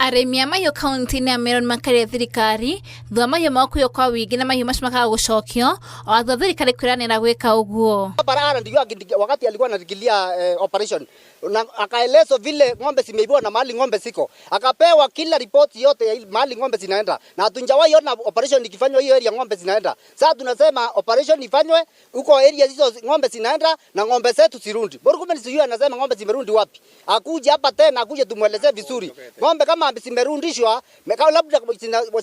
Arĩmi a mahiũ kaunti-inĩ ya Meru nĩmakarĩire thirikari thutha wa mahiũ mao kũiywo kwa wĩingĩ na mahiũ macio makaga gũcokio o thutha thirikari kwĩranĩra gwĩka ũguo. Barabara ndio wakati alikuwa anashikilia operation na akaelezwa vile ng'ombe zimeibiwa na mahali ng'ombe ziko, akapewa kila ripoti yote ya mahali ng'ombe zinaenda, na hatujawahi ona operation ikifanywa hiyo area ng'ombe zinaenda. Sasa tunasema operation ifanywe huko area hizo ng'ombe zinaenda na ng'ombe zetu zirudi. Murkomen sijui anasema ng'ombe zimerudi wapi? Akuje hapa tena, akuje tumuelezee vizuri. Ng'ombe kama zimerudishwa, labda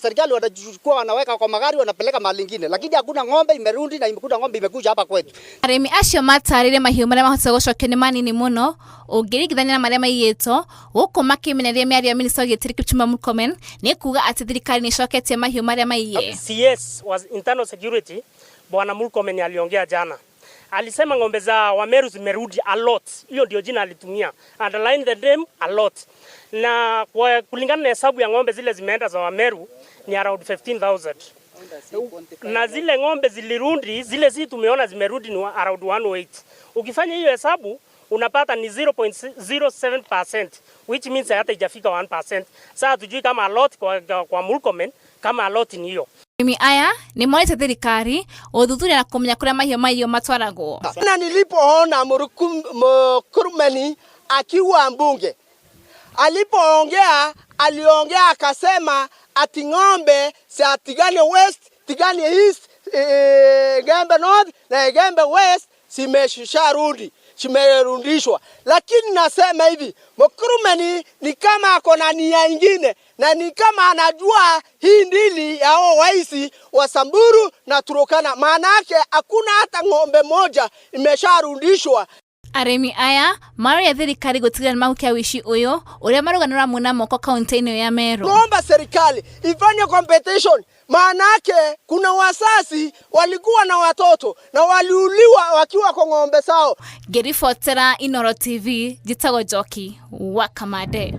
serikali watachukua wanaweka kwa magari wanapeleka mahali nyingine, lakini hakuna ng'ombe imerudi na imekuta ng'ombe imekuja hapa kwetu. Arĩmi acio matarĩrie mahiũ marĩa mahotete gũcokio nĩ manini mũno ũngĩringithania na marĩa maiyĩtwo, gũkũ makĩmenereria mĩario ya minista wa ũgitĩri Kipchumba Murkomen nĩ kuga atĩ thirikari nĩ ĩcoketie mahiũ marĩa maiye. CS wa Internal Security Bwana Murkomen aliongea jana. Alisema ng'ombe za Wameru zimerudi a lot. Hiyo ndio jina alitumia. Underline the name a lot. Na kwa kulingana na hesabu ya ng'ombe zile zimeenda za Wameru ni around 15,000. Na zile ng'ombe zilirudi, zile si tumeona zimerudi ni around 108. Ukifanya hiyo hesabu unapata ni 0.07%, which means hata haijafika 1%. Sasa tujui kama a lot kwa Murkomen, kama a lot ni hiyo. Arĩmi aya nĩ morĩtie thirikari gũthuthuria na kũmenya kũrĩa mahiũ maiywo matwaragwo. Na nilipoona Murkomen akiwa mbunge, alipoongea aliongea akasema ati ng'ombe za Tigania West, Tigania East, Igembe North na Igembe West zimesharudi, zimerudishwa. Lakini nasema hivi, Murkomen ni kama ako na nia ingine na ni kama anajua hii ndili ya hao waisi wa Samburu na Turkana. Maana yake hakuna hata ng'ombe moja imesharudishwa. Arĩmi aya maroria thirikari gũtigĩrĩra nĩmahukia ũici ũyũ ũrĩa marauga nĩũramuna moko kaunti-inĩ ya Meru. Tuomba serikali ifanye competition, maana yake kuna wazazi walikuwa na watoto na waliuliwa wakiwa kwa ng'ombe zao. Ngĩribotera Inooro TV, njĩtagwo Njoki wa Kamande.